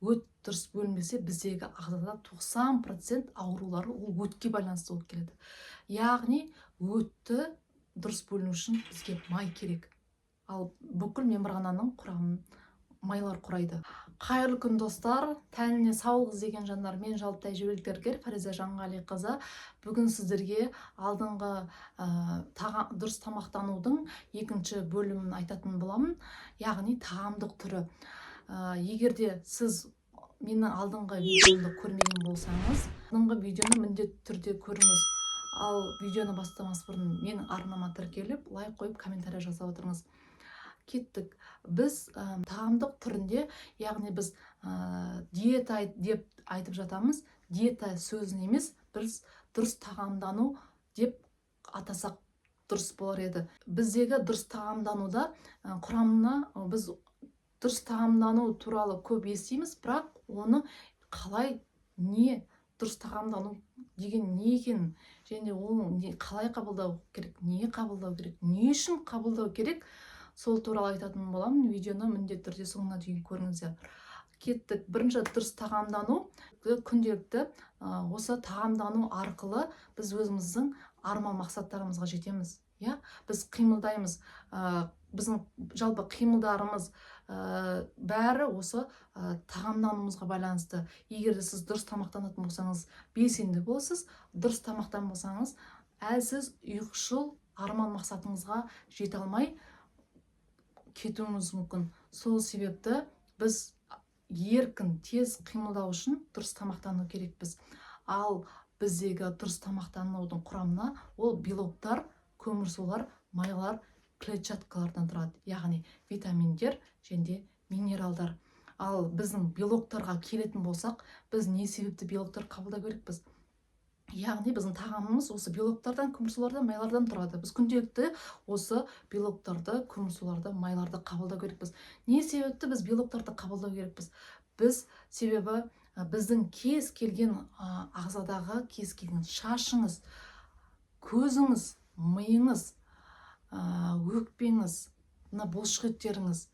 Өт дұрыс бөлінбесе, біздегі ағзада 90% аурулар ол өтке байланысты болып келеді. Яғни өтті дұрыс бөліну үшін бізге май керек. Ал бүкіл мембрананың құрамын майлар құрайды. Қайырлы күн, достар! Тәніне саулық іздеген жандар! Мен, жалпы тәжірибелік дәрігер Фариза Жанғалиқызы, бүгін сіздерге алдыңғы дұрыс тамақтанудың екінші бөлімін айтатын боламын, яғни тағамдық түрі. Егер де сіз менің алдыңғы видеомды көрмеген болсаңыз, алдыңғы видеоны міндетті түрде көріңіз. Ал видеоны бастамас бұрын менің арнама тіркеліп, лайк қойып, комментарий жаза отырыңыз. Кеттік! Біз тағамдық түрінде, яғни біз диета деп айтып жатамыз. Диета сөзін емес, біз дұрыс тағамдану деп атасақ, дұрыс болар еді. Біздегі дұрыс тағамдануда құрамына біз дұрыс тағамдану туралы көп естиміз, бірақ оны қалай, не дұрыс тағамдану деген не екенін және оны қалай қабылдау керек, не қабылдау керек, не үшін қабылдау керек, сол туралы айтатын боламын. Видеоны міндетті түрде соңына дейін көріңіздер. Кеттік! Бірінші, дұрыс тағамдану. Күнделікті осы тағамдану арқылы біз өзіміздің арман мақсаттарымызға жетеміз, иә. Біз қимылдаймыз, біздің жалпы қимылдарымыз бәрі осы тағамдануымызға байланысты. Егер де сіз дұрыс тамақтанатын болсаңыз, белсенді боласыз. Дұрыс тамақтанбасаңыз, әлсіз, ұйқышыл, арман мақсатыңызға жете алмай кетуіңіз мүмкін. Сол себепті біз еркін, тез қимылдау үшін дұрыс тамақтану керекпіз. Ал біздегі дұрыс тамақтанудың құрамына ол белоктар, көмірсулар, майлар, клетчаткалардан тұрады, яғни витаминдер және де минералдар. Ал біздің белоктарға келетін болсақ, біз не себепті белоктар қабылдау керекпіз? Яғни біздің тағамымыз осы белоктардан, көмірсулардан, майлардан тұрады. Біз күнделікті осы белоктарды, көмірсуларды, майларды қабылдау керекпіз. Не себепті біз белоктарды қабылдау керекпіз? Біз себебі біздің кез келген ағзадағы кез келген шашыңыз, көзіңіз, миыңыз, өкпеңіз, мына бұлшықеттеріңіз,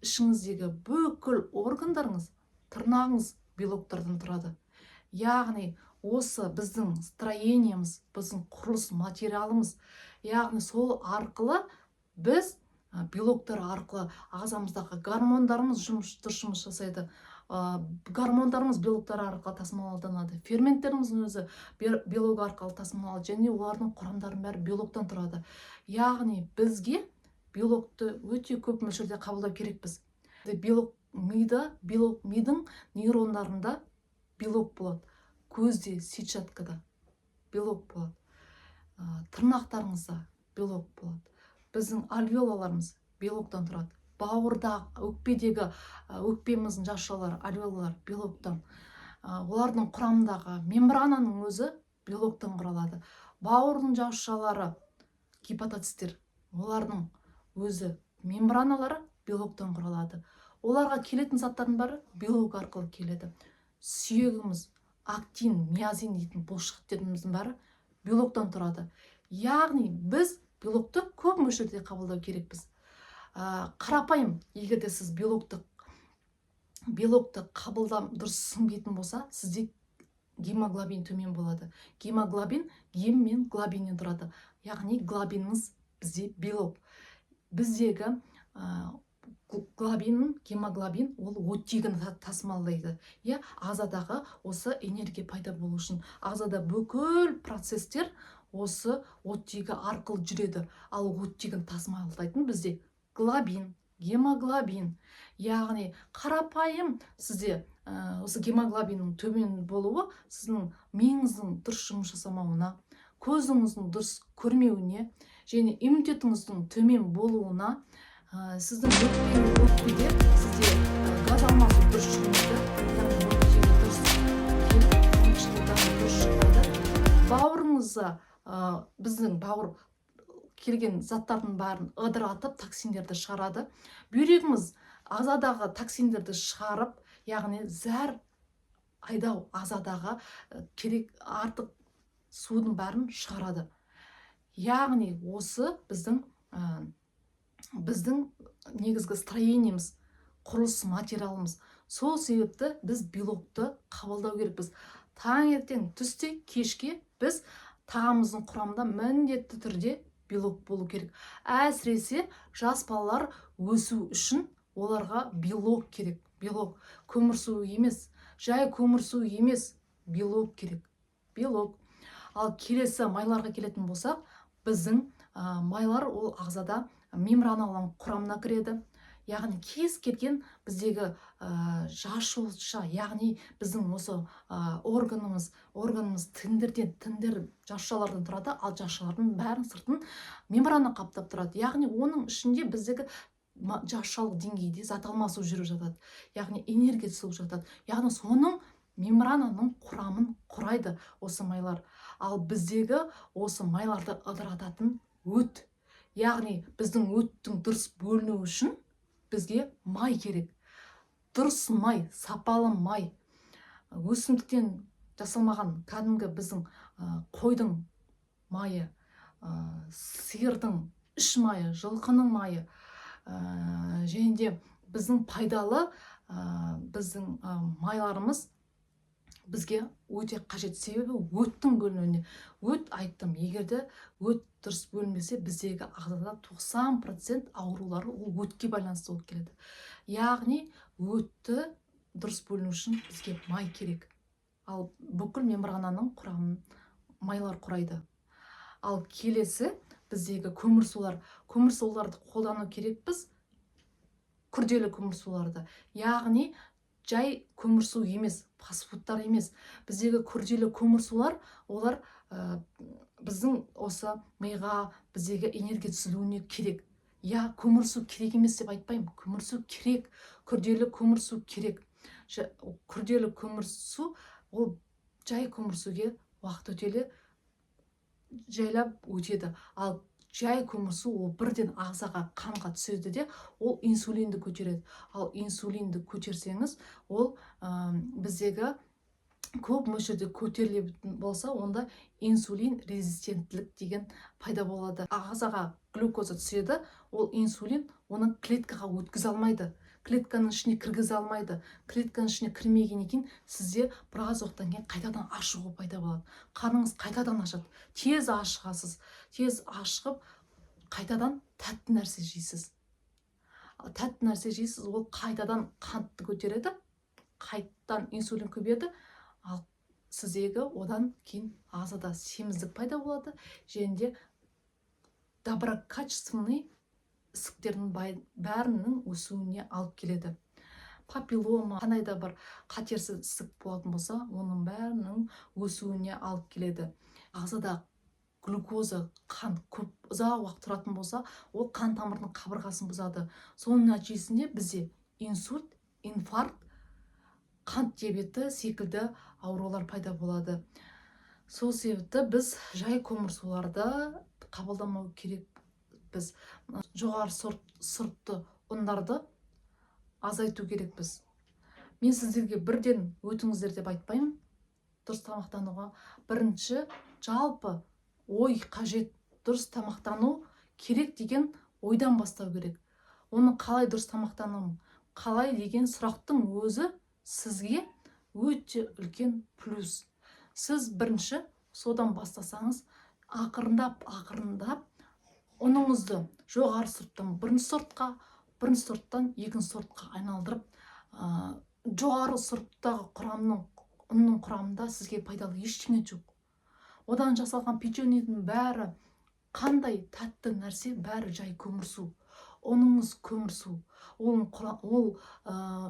ішіңіздегі бүкіл органдарыңыз, тырнағыңыз белоктардан тұрады. Яғни осы біздің строениеміз, біздің құрылыс материалымыз. Яғни сол арқылы біз белоктар арқылы ағзамыздағы гормондарымыз дұрыс жұмыс жасайды. Гормондарымыз белоктар арқылы тасымалданады, ферменттеріміздің өзі белок арқылы тасымалданады және олардың құрамдарының бәрі белоктан тұрады. Яғни бізге белокты өте көп мөлшерде қабылдау керекпіз. Белок мида, белок мидың нейрондарында белок болады, көзде сетчаткада белок болады, тырнақтарыңызда белок болады, біздің альвеолаларымыз белоктан тұрады, бауырда, өкпедегі өкпеміздің жасушалары, альвеолалар белоктан, олардың құрамындағы мембрананың өзі белоктан құралады. Бауырдың жасушалары, гепатоциттер, олардың өзі мембраналары белоктан құралады. Оларға келетін заттардың бәрі белок арқылы келеді. Сүйегіміз, актин, миозин дейтін бұлшықеттеріміздің бәрі белоктан тұрады. Яғни біз белокты көп мөлшерде қабылдау керекпіз. Қарапайым, егер де сіз белокты қабылдам дұрыс сіңбейтін болса, сізде гемоглобин төмен болады. Гемоглобин гем мен глобиннен тұрады, яғни глобиніміз бізде белок. Біздегі глобин, гемоглобин ол оттегіні тасымалдайды, иә. Ағзадағы осы энергия пайда болу үшін ағзада бүкіл процесстер осы оттегі арқылы жүреді. Ал оттегін тасымалдайтын бізде глобин, гемоглобин. Яғни қарапайым сізде осы гемоглобиннің төмен болуы сіздің миыңыздың дұрыс жұмыс жасамауына, көзіңіздің дұрыс көрмеуіне және иммунитетіңіздің төмен болуына, сіздің өкпеде сізде газ алмасу дұрыс жүрмейді, яғни оттегі дұрыс келіп, қышқылдан дұрыс шықпайды. Бауырыңызда біздің бауыр келген заттардың бәрін ыдыратып, токсиндерді шығарады. Бүйрегіміз ағзадағы токсиндерді шығарып, яғни зәр айдау, ағзадағы керек артық судың бәрін шығарады. Яғни осы біздің негізгі строениеміз, құрылыс материалымыз. Сол себепті біз белокты қабылдау керекпіз. Таңертең, түсте, кешке біз тағамымыздың құрамында міндетті түрде белок болу керек. Әсіресе жас балалар өсу үшін оларға белок керек. Белок, көмірсу емес, жай көмірсу емес, белок керек, белок. Ал келесі майларға келетін болсақ, біздің майлар ол ағзада мембраналардың құрамына кіреді. Яғни кез келген біздегі жасуша, яғни біздің осы органымыз тіндерден, тіндер жасушалардан тұрады. Ал жасушалардың бәрін сыртын мембрана қаптап тұрады. Яғни оның ішінде біздегі жасушалық деңгейде зат алмасу жүріп жатады, яғни энергия түсіп жатады. Яғни соның мембрананың құрамын құрайды осы майлар. Ал біздегі осы майларды ыдырататын өт. Яғни біздің өттің дұрыс бөлінуі үшін бізге май керек. Дұрыс май, сапалы май, өсімдіктен жасалмаған, кәдімгі біздің қойдың майы, сиырдың іш майы, жылқының майы, және де біздің пайдалы біздің майларымыз бізге өте қажет. Себебі өттің бөлінуіне, өт айттым, егер де өт дұрыс бөлінбесе, біздегі ағзада 90% аурулары ол өтке байланысты болып келеді. Яғни өтті дұрыс бөліну үшін бізге май керек. Ал бүкіл мембрананың құрамын майлар құрайды. Ал келесі біздегі көмірсулар. Көмірсуларды қолдану керекпіз, күрделі көмірсуларды. Яғни жай көмірсу емес, фастфудтар емес. Біздегі күрделі көмірсулар, олар біздің осы миға, біздегі энергия түзілуіне керек. Иә, көмірсу керек емес деп айтпаймын, көмірсу керек, күрделі көмірсу керек. Күрделі көмірсу ол жай көмірсуге уақыт өте жайлап өтеді. Ал жай көмірсу ол бірден ағзаға, қанға түседі де, ол инсулинді көтереді. Ал инсулинді көтерсеңіз, ол біздегі көп мөлшерде көтерілетін болса, онда инсулин резистенттілік деген пайда болады. Ағзаға глюкоза түседі, ол инсулин оны клеткаға өткізе алмайды, клетканың ішіне кіргізе алмайды. Клетканың ішіне кірмегеннен кейін сізде біраз уақыттан кейін қайтадан ашығу пайда болады. Қарныңыз қайтадан ашады, тез ашығасыз. Тез ашығып, қайтадан тәтті нәрсе жейсіз. Ал тәтті нәрсе жейсіз, ол қайтадан қантты көтереді, қайтадан инсулин көбейеді. Ал сіздегі одан кейін ағзада семіздік пайда болады және де доброкачественный ісіктердің бәрінің өсуіне алып келеді. Папиллома, қандай да бір қатерсіз ісік болатын болса, оның бәрінің өсуіне алып келеді. Ағзада глюкоза, қант көп, ұзақ уақыт тұратын болса, ол қан тамырдың қабырғасын бұзады. Соның нәтижесінде бізде инсульт, инфаркт, қант диабеті секілді аурулар пайда болады. Сол себепті біз жай көмірсуларды қабылдамау керекпіз. Жоғары сұрыпты ұндарды азайту керекпіз. Мен сіздерге бірден өтіңіздер деп айтпаймын дұрыс тамақтануға. Бірінші жалпы ой қажет. Дұрыс тамақтану керек деген ойдан бастау керек. Оны қалай дұрыс тамақтанамын, қалай деген сұрақтың өзі сізге өте үлкен плюс. Сіз бірінші содан бастасаңыз, ақырындап ақырындап ұныңызды жоғары сұрыптан бірінші сортқа, бірінші сорттан екінші сортқа айналдырып, жоғары сұрыптағы құрамның, ұнның құрамында сізге пайдалы ештеңе жоқ. Одан жасалған печеньенің бәрі, қандай тәтті нәрсе, бәрі жай көмірсу. Ұныңыз көмірсу. Ол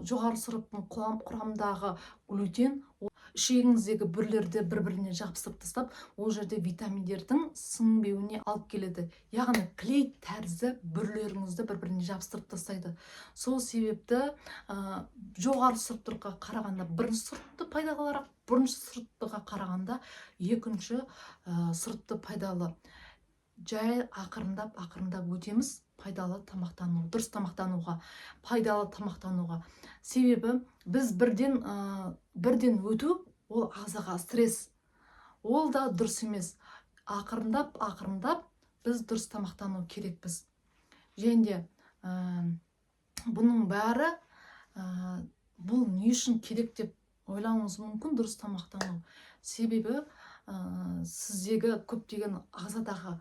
жоғары сұрыптың құрамындағы глютен ол ішегіңіздегі бүрлерді бір біріне жабыстырып тастап, ол жерде витаминдердің сіңбеуіне алып келеді. Яғни клей тәрізді бүрлеріңізді бір біріне жабыстырып тастайды. Сол себепті жоғары сұрыптарға қарағанда бірінші сұрыпты пайдалырақ, бірінші сұрыптыға қарағанда екінші сұрыпты пайдалы. Жай ақырындап ақырындап өтеміз пайдалы тамақтану, дұрыс тамақтануға, пайдалы тамақтануға. Себебі біз бірден өту ол ағзаға стресс, ол да дұрыс емес. Ақырындап ақырындап біз дұрыс тамақтану керекпіз. Және де бұның бәрі Бұл не үшін керек деп ойлауыңыз мүмкін, дұрыс тамақтану. Себебі сіздегі көптеген ағзадағы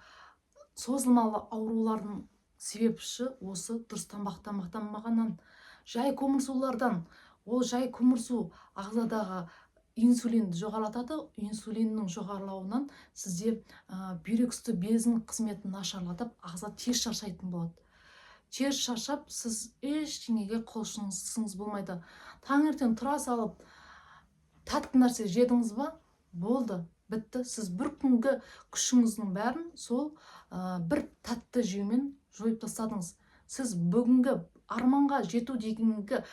созылмалы аурулардың себепші осы дұрыс тамақтанбағаннан, жай көмірсулардан. Ол жай көмірсу ағзадағы инсулинді жоғарылатады. Инсулиннің жоғарылауынан сізде бүйрек үсті безінің қызметін нашарлатып, ағза тез шаршайтын болады. Тез шаршап, сіз ештеңеге құлшынысыңыз болмайды. Таңертең тұра салып тәтті нәрсе жедіңіз ба, болды, бітті. Сіз бір күнгі күшіңіздің бәрін сол бір тәтті жеумен жойып тастадыңыз. Сіз бүгінгі арманға жету дегенгі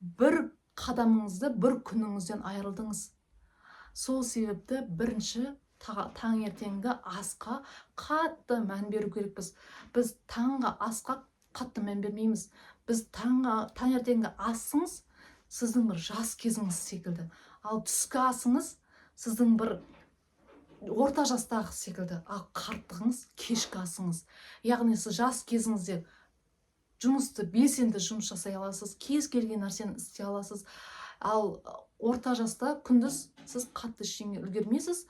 бір қадамыңызды, бір күніңізден айырылдыңыз. Сол себепті бірінші таңертеңгі асқа қатты мән беру керекпіз. Біз таңғы асқа қатты мән бермейміз. Біз таңертеңгі асыңыз сіздің бір жас кезіңіз секілді, ал түскі асыңыз сіздің бір орта жастағы секілді, ал қарттығыңыз кешкі асыңыз. Яғни сіз жас кезіңізде жұмысты белсенді жұмыс жасай аласыз, кез келген нәрсені істей аласыз. Ал орта жаста күндіз сіз қатты ештеңе үлгермейсіз,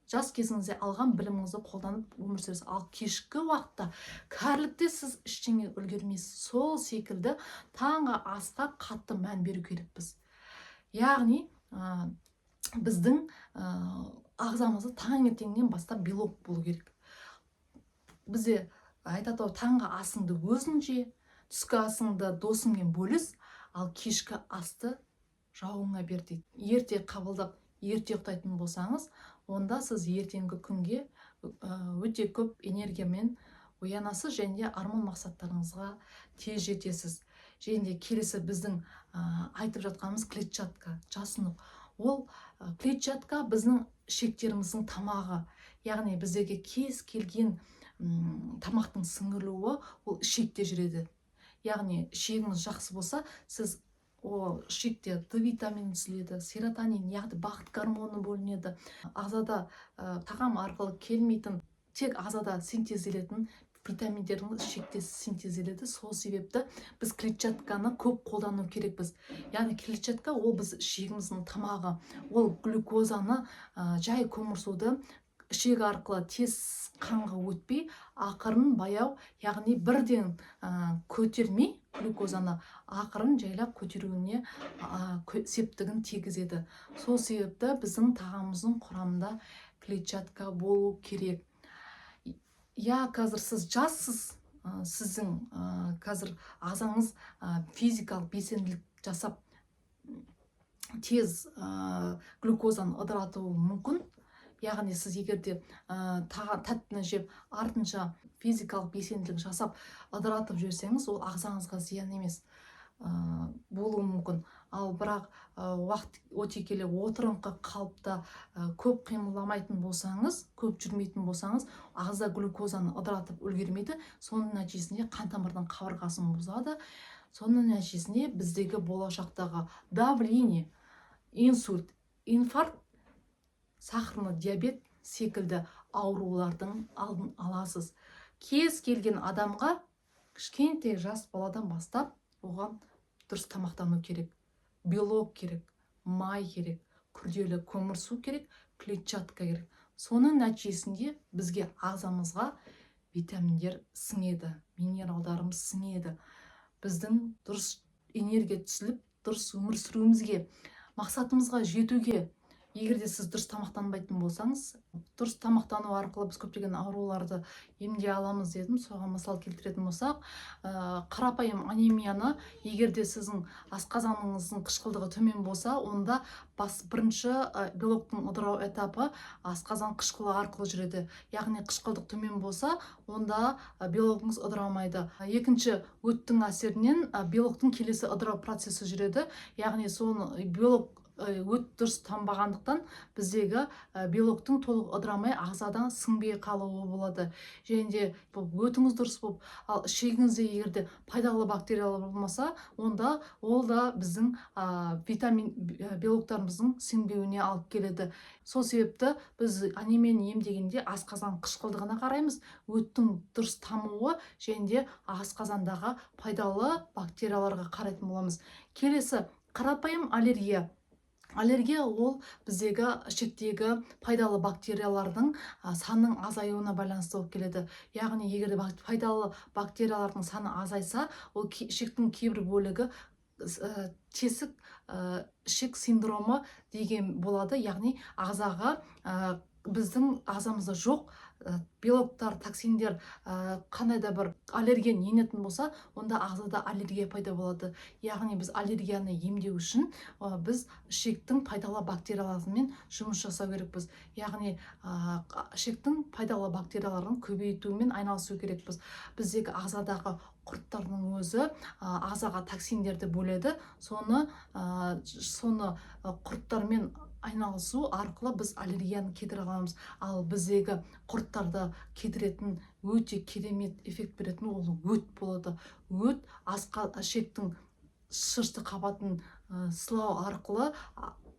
жас кезіңізде алған біліміңізді қолданып өмір сүресіз. Ал кешкі уақытта, кәрілікте сіз ештеңе үлгермейсіз. Сол секілді таңғы асқа қатты мән беру керекпіз. Яғни біздің ағзамызда таңертеңнен бастап белок болу керек. Бізде айтады ғой: таңғы асыңды өзің же, түскі асыңды досыңмен бөліс, ал кешкі асты жауыңа бер дейді. Ерте қабылдап, ерте ұйықтайтын болсаңыз, онда сіз ертеңгі күнге өте көп энергиямен оянасыз және де арман мақсаттарыңызға тез жетесіз. Және де келесі біздің айтып жатқанымыз клетчатка, жасұнық. Ол клетчатка біздің ішектеріміздің тамағы. Яғни біздегі кез келген тамақтың сіңірілуі ол ішекте жүреді. Яғни ішегіңіз жақсы болса, сіз ол ішекте Д витамині түзіледі, серотонин, яғни бақыт гормоны бөлінеді. Ағзада тағам арқылы келмейтін, тек ағзада синтезделетін витаминдеріңіз ішекте синтезделеді. Сол себепті біз клетчатканы көп қолдану керекпіз. Яғни клетчатка ол біз ішегіміздің тамағы. Ол глюкозаны, жай көмірсуды ішек арқылы тез қанға өтпей, ақырын, баяу, яғни бірден көтермей, глюкозаны ақырын жайлап көтеруіне септігін тигізеді. Сол себепті біздің тағамымыздың құрамында клетчатка болу керек. Иә, қазір сіз жассыз, сіздің қазір ағзаңыз физикалық белсенділік жасап, тез глюкозаны ыдыратуы мүмкін. Яғни сіз егер де тәттіні жеп, артынша физикалық белсенділік жасап, ыдыратып жіберсеңіз, ол ағзаңызға зиян емес болуы мүмкін. Ал бірақ уақыт өте келе отырыңқы қалыпта, көп қимылдамайтын болсаңыз, көп жүрмейтін болсаңыз, ағза глюкозаны ыдыратып үлгермейді. Соның нәтижесінде қан тамырдың қабырғасын бұзады. Соның нәтижесінде біздегі болашақтағы давление, инсульт, инфаркт, сахарный диабет секілді аурулардың алдын аласыз. Кез келген адамға, кішкентай жас баладан бастап, оған дұрыс тамақтану керек: белок керек, май керек, күрделі көмірсу керек, клетчатка керек. Соның нәтижесінде бізге, ағзамызға витаминдер сіңеді, минералдарымыз сіңеді. Біздің дұрыс энергия түзіліп, дұрыс өмір сүруімізге, мақсатымызға жетуге. Егер де сіз дұрыс тамақтанбайтын болсаңыз, дұрыс тамақтану арқылы біз көптеген ауруларды емдей аламыз дедім. Соған мысал келтіретін болсақ, қарапайым анемияны, егер де сіздің асқазаныңыздың қышқылдығы төмен болса, онда бас бірінші белоктың ыдырау этапы асқазан қышқылы арқылы жүреді. Яғни қышқылдық төмен болса, онда белогыңыз ыдырамайды. Екінші, өттің әсерінен белоктың келесі ыдырау процесі жүреді. Яғни соны белок, өт дұрыс тамбағандықтан, біздегі белоктың толық ыдырамай, ағзадан сіңбей қалуы болады. Және де бұл өтіңіз дұрыс болып, ал ішегіңізде егер де пайдалы бактериялар болмаса, онда ол да біздің витамин, белоктарымыздың сіңбеуіне алып келеді. Сол себепті біз анемияны емдегенде асқазан қышқылдығына қараймыз, өттің дұрыс тамуы және де асқазандағы пайдалы бактерияларға қарайтын боламыз. Келесі Қарапайым аллергия. Аллергия ол біздегі ішектегі пайдалы бактериялардың санының азаюына байланысты болып келеді. Яғни егер де пайдалы бактериялардың саны азайса, ол ішектің кейбір бөлігі тесік ішек синдромы деген болады. Яғни ағзаға біздің ағзамызда жоқ белоктар, токсиндер, қандай да бір аллерген енетін болса, онда ағзада аллергия пайда болады. Яғни біз аллергияны емдеу үшін біз ішектің пайдалы бактерияларымен жұмыс жасау керекпіз. Яғни ішектің пайдалы бактерияларын көбейтумен айналысу керекпіз. Біздегі ағзадағы құрттардың өзі ағзаға токсиндерді бөледі. Соны құрттармен айналысу арқылы біз аллергияны кетіре аламыз. Ал біздегі құрттарды кетіретін, өте керемет эффект беретін ол өт болады. Өт асқа ішектің шырышты қабатын сылау арқылы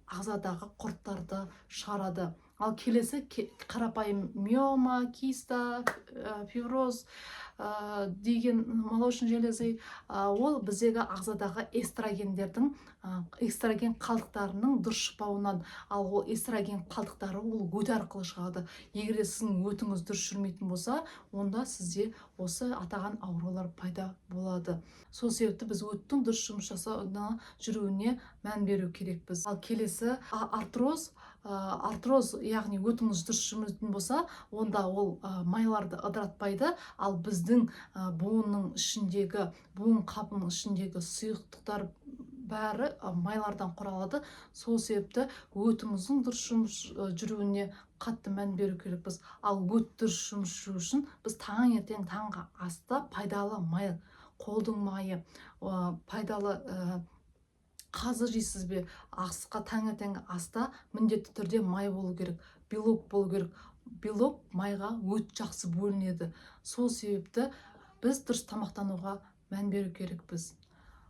ағзадағы құрттарды шығарады. Ал келесі қарапайым миома, киста, фиброз деген молочный железы, ол біздегі ағзадағы эстрогендердің, эстроген қалдықтарының дұрыс шықпауынан. Ал ол эстроген қалдықтары ол өт арқылы шығады. Егер де сіздің өтіңіз дұрыс жүрмейтін болса, онда сізде осы атаған аурулар пайда болады. Сол себепті біз өттің дұрыс жұмыс жасауына, жүруіне мән беру керекпіз. Ал келесі артроз. Артроз, яғни өтіңіз дұрыс жүрмейтін болса, онда ол майларды ыдыратпайды. Ал біздің буынның ішіндегі, буын қабының ішіндегі сұйықтықтар бәрі майлардан құралады. Сол себепті өтіңіздің дұрыс жұмыс жүруіне қатты мән беру керекпіз. Ал өт дұрыс жұмыс жүру үшін біз таңертең таңғы аста пайдалы май, қолдың майы, пайдалы қазы жейсіз бе, асқа, таңертеңгі аста міндетті түрде май болу керек, белок болу керек. Белок майға өт жақсы бөлінеді. Сол себепті біз дұрыс тамақтануға мән беру керекпіз.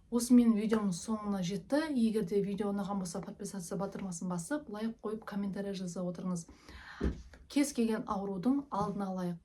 Осы менің видеом соңына жетті. Егер де видео ұнаған болса, подписаться батырмасын басып, лайк қойып, комментарий жаза отырыңыз. Кез келген аурудың алдын алайық.